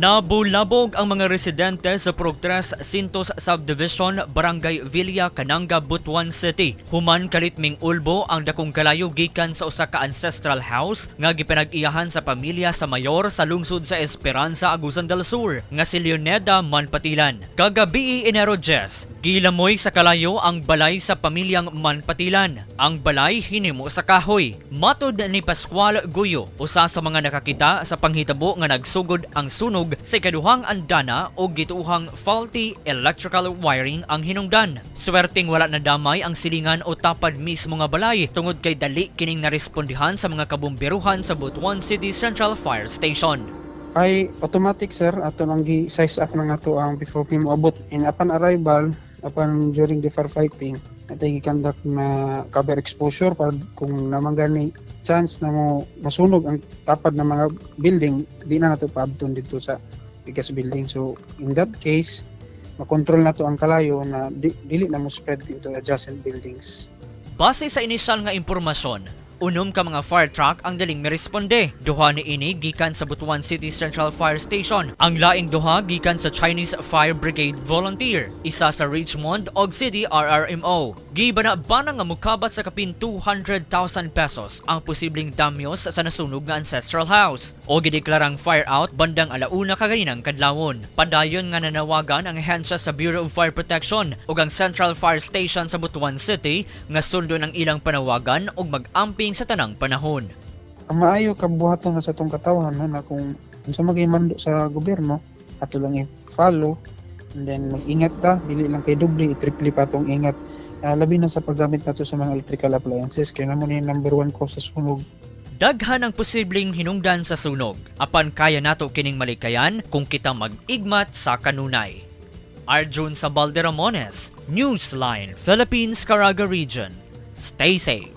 Nabulabog ang mga residente sa Purok 3, Sintos Subdivision, Barangay Villa, Kananga, Butuan City. Human kalitming ulbo ang dakong kalayo gikan sa usa ka ancestral house nga gipanag-iyahan sa pamilya sa mayor sa lungsod sa Esperanza, Agusan del Sur nga si Leoneda Manpatilan. Kagabi, Enero 10, gilamoy sa kalayo ang balay sa pamilyang Manpatilan. Ang balay hinimo sa kahoy. Matod ni Pascual Guyo, usa sa mga nakakita sa panghitabo nga nagsugod ang sunog sa ikaduhang andana o gituohang faulty electrical wiring ang hinungdan. Swerteng wala nadamay ang silingan o tapad mismo nga balay tungod kay dali kining narespondihan sa mga kabomberuhan sa Butuan City Central Fire Station. Ay automatic, sir, ato nang gi size up na nga to ang before mi moabot in upon arrival, upon during the firefighting, atay gi-conduct na cover exposure para kung naman gani chance na mo masunog ang tapad ng mga building, di na nato paabton dito sa biggest building. So in that case, makontrol na to ang kalayo na dili na mo spread into adjacent buildings. Base sa inisyal nga impormasyon, 6 ka mga fire truck ang daling miresponde. Duha ni ini gikan sa Butuan City Central Fire Station. Ang laing duha gikan sa Chinese Fire Brigade Volunteer, isa sa Richmond og City RRMO. Gibana-bana nga mukabat sa kapin 200,000 pesos ang posibleng damyos sa nasunog nga ancestral house o gideklarang fire out bandang 1:00 kaganinang kadlawon. Padayon nga nanawagan ang ahensya sa Bureau of Fire Protection ug ang Central Fire Station sa Butuan City nga sundon ang ilang panawagan ug mag-amping sa tanang panahon. Ang maayo kabuhaton na sa atong katawhan, no, na kung unsa magay mando sa gobyerno, ato lang i-follow and then mag-ingat ta. Dili lang kay doble, i-triple pa atong ingat. Labi na sa paggamit nato sa mga electrical appliances kay namo ni number one cause sa sunog. Daghan ang posibleng hinungdan sa sunog. Apan kaya nato kining malikayan kung kita mag-igmat sa kanunay. Arjun Sabalde Ramones, Newsline, Philippines Caraga Region. Stay safe.